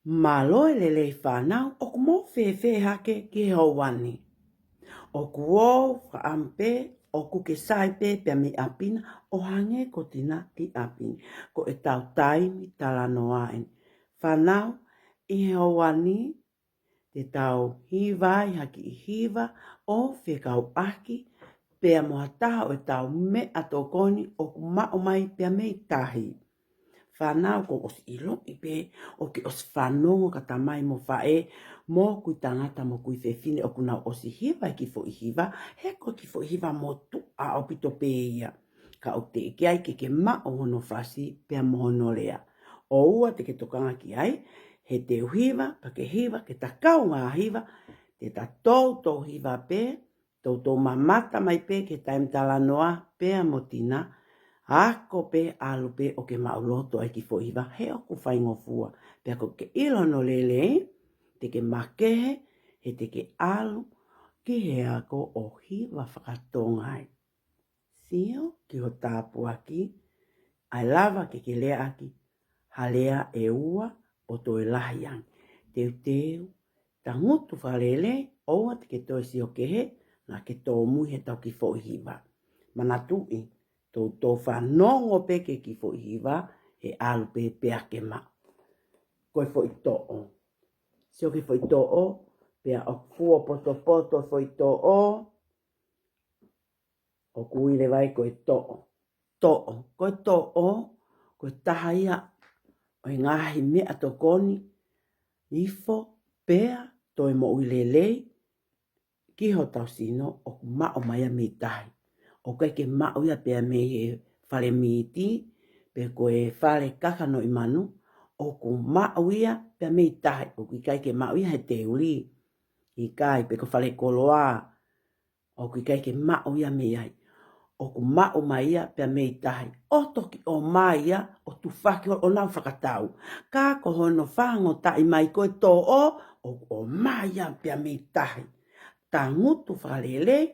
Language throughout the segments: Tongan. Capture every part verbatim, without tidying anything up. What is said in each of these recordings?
Mālō e lelei fānau, ʻoku mou fēfē hake ki he houa ni? ʻOku ou fakaʻamu pē ʻoku ke sai pē pea mei ʻapi na ʻo hangē ko Tina ʻi ʻapi ni. Ko ʻetau taimi talanoa eni. Fānau, ʻi he houa ni te tau hiva ai ha kiʻi hiva ʻo fekauʻaki pea mo ha taha ʻo ʻetau meʻatokoni ʻoku maʻu mai pea mei tahi. Fānau, kuo ʻosi ʻiloʻi pē ʻoku ke ʻosi fanongo ki he tamai mo faʻē, mo kui tangata mo kui fefine ʻoku nau ʻosi hiva e kiʻi foʻi hiva, he ko e kiʻi foʻi hiva motuʻa ʻaupito pē ia. Ka ʻoku teʻeki ai ke ke maʻu hono fasi pea mo hono lea. ʻOua te ke tokanga ki ai, he te u hiva, pea ke hiva, ke ta kaungā hiva, te ta toutou hiva pē, toutou mamata mai pē ki he taimi talanoa pea mo Tina, ako pē, ʻalu pē ʻo ke maʻuloto ai e kiʻi foʻi hiva, he ʻoku faingofua. Pea ko ke ʻilo hono lelei, te ke makehe, he te ke ʻalu ki he ako ʻo hiva faka-Tonga ai. Sio ki ho tāpuaki, ʻai lava ke ke leaʻaki ha lea ʻe ua ʻo toe lahi ange. Teuteu, tangutu fakalelei, ʻoua te ke toe sio kehe, naʻa ke tōmui he tau kiʻi foʻi hiva. Manatuʻi, toutou fanongo pē ki he kiʻi foʻi hiva, he ʻalu pē pea ke maʻu. Ko e foʻi toʻo. Sio ki he foʻi toʻo, pea ʻoku fuopotopoto e foʻi toʻo, ʻoku ui leva ia ko e toʻo. Toʻo. Ko e toʻo, ko e taha ia ʻo e ngaahi meʻatokoni, ifo, pea toe moʻui lelei ki hotau sino, ʻoku maʻu mai ia mei tahi. ʻOku ʻikai ke maʻu ia pea mei he fale mīti, pe ko e fale kakanoʻi manu, ʻoku maʻu ia pea mei tahi, ʻoku ʻikai ke maʻu ia he teulī. ʻIkai, pe ko e fale koloa, ʻoku ʻikai ke maʻu ia mei ai. ʻOku maʻu mai ia pea mei tahi. ʻO toki ʻomai ia ʻo tufaki holo ʻo nau fakatau. Ka ko hono fāngotaʻi mai ko e toʻo, ʻoku ʻomai ia pea mei tahi. Tangutu fakalelei,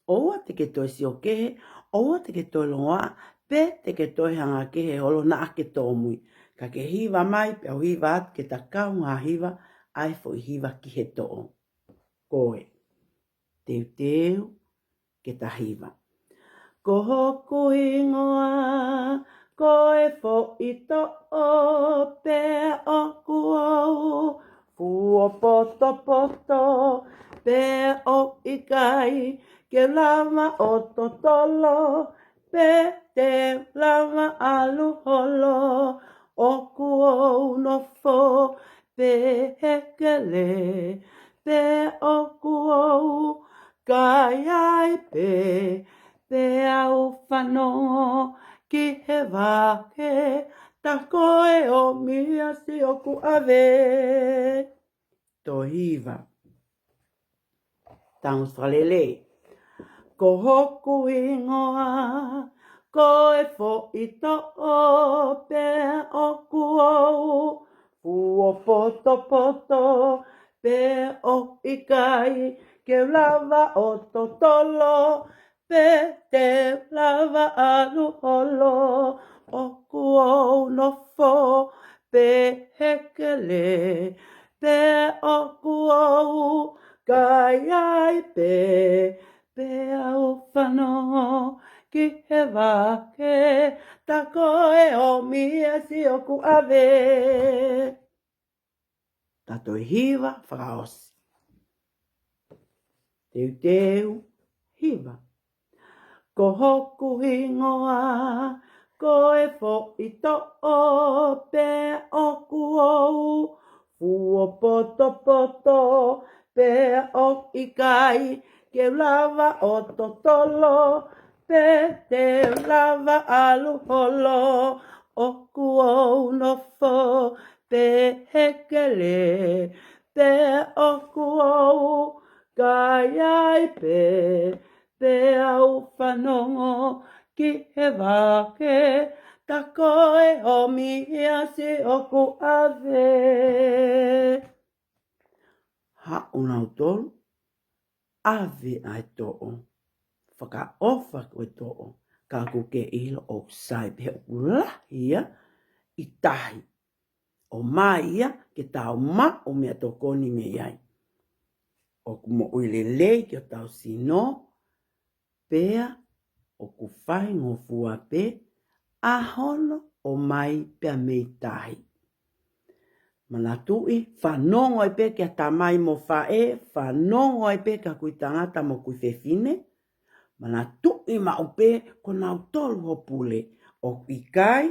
ʻoua te ke toe sio kehe, ʻoua te ke toe longoaʻa, pe te ke toe hanga kehe holo naʻa ke tōmui. Ka ke hiva mai, pea u hiva atu ke ta kaungā hiva ʻa e foʻi hiva ki he toʻo. Ko e Teuteu ke ta hiva. Ko hoku hingoa, ko e foʻi toʻo pea ʻoku ou fuopotopoto, pea ʻoku ʻikai ke u lava ʻo totolo, pe te u lava ʻalu holo, ʻoku ou nofo pē he kele, pea ʻoku ou kai ai pē, pea u fanongo ki he vake, tā ko e ʻomi ʻa siʻoku ʻave. Toe hiva. Tangutu fakalelei. Ko hoku hingoa, ko e foʻi toʻo pea ʻoku ou fuopotopoto, pea ʻoku ʻikai ke u lava ʻo totolo, pe te u lava ʻalu holo, ʻoku ou nofo pē he kele, pea ʻoku ou kai ai pē, pea u fanongo ki he vake, tā ko e ʻomi ʻa siʻoku ʻave. Tā toe hiva fakaʻosi. Teuteu, hiva. Ko hoku hingoa, ko e foʻi toʻo pea ʻoku ou fuopotopoto, pea ʻoku ʻikai ke u lava ʻo totolo, pe te u lava ʻalu holo, ʻoku ou nofo pē he kele, pea ʻoku ou kai ai pē, pea u fanongo ki he vake, tā ko e ʻomi ʻa siʻoku ʻave. Haʻu nautolu, ʻave ʻa e toʻo, fakaʻofa ko e toʻo, ka ʻoku ke ʻilo ʻoku sai pē he ʻoku lahi ia ʻi tahi. ʻomai ia ke tau maʻu meʻatokoni mei ai. ʻOku moʻui lelei ki hotau sino, pea ʻoku faingofua pē ʻa hono ʻomai pea mei tahi. Manatuʻi, fanongo ai pē kia tamai mo faʻē, fanongo ai pē kia kui tangata mo kui fefine. Manatuʻi maʻu pē ko nautolu ho pule, ʻoku ʻikai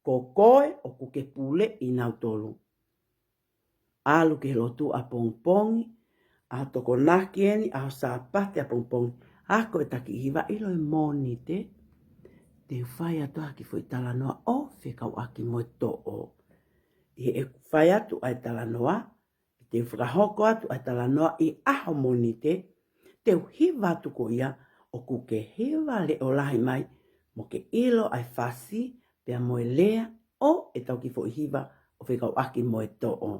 ko koe ʻoku ke puleʻi nautolu. ʻAlu ki he lotu ʻapongipongi, ʻaho Tokonaki eni, ʻaho Sāpate ʻapongipongi. Ako e taki hiva, ʻilo e Mōnite, te u fai atu ha kiʻi foʻi talanoa ʻo fekauʻaki mo e toʻo. ʻI heʻeku fai atu ʻa e talanoa, te u fakahoko atu ʻa e talanoa ʻi he ʻaho Mōnite, te u hiva atu ko ia, ʻoku ke hiva leʻo lahi mai, mo ke ʻilo ʻa e fasi, pea mo e lea ʻo ʻetau kiʻi foʻi hiva ʻo fekauʻaki mo e toʻo.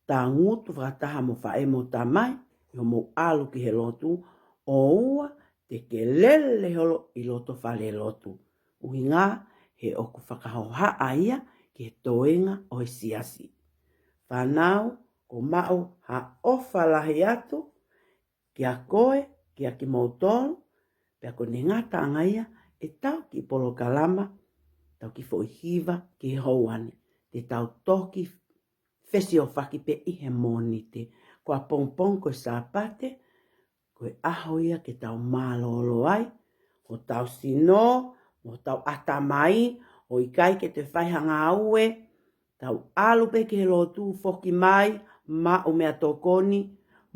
Tangutu fakataha mo faʻē mo tamai, ʻi hoʻomou ʻalu ki he lotu, ʻoua te ke lele holo ʻi loto fale lotu. ʻUhinga he ʻoku fakahohaʻa ia ki he toenga ʻo e siasi. Fānau, ʻoku ou maʻu ha ʻofa lahi atu kia koe, kia kimoutolu, pea ko ʻene ngataʻanga ia ʻetau kiʻi polokalama, ʻetau kiʻi foʻi hiva ki he houa ni. Te tau toki fesiofaki pē ʻi he Mōnite. Ko ʻapongipongi ko e Sāpate, ko e ʻaho ia ke tau mālōlō ai, hotau sino, mo hotau ʻatamai, ʻo ʻikai ke te fai ha ngāue, tau ʻalu pē ki he lotu, foki mai, maʻu meʻatokoni,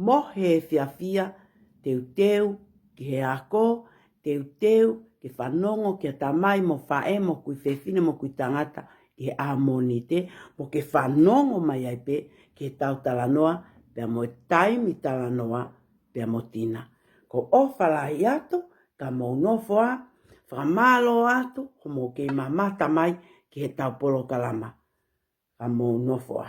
mo he fiefia, teuteu ki he ako, teuteu ke fanongo kia tamai mo faʻē mo kui fefine mo kui tangata ʻi he ʻaho Mōnite, mo ke fanongo mai ai pē ki heʻetau talanoa, pea mo e taimi talanoa, pea mo Tina. ʻOku ou ʻofa lahi atu, ka mou nofo ā, fakamālō atu hoʻomou kei mamata mai ki heʻetau polokalama. Ka mou nofo ā.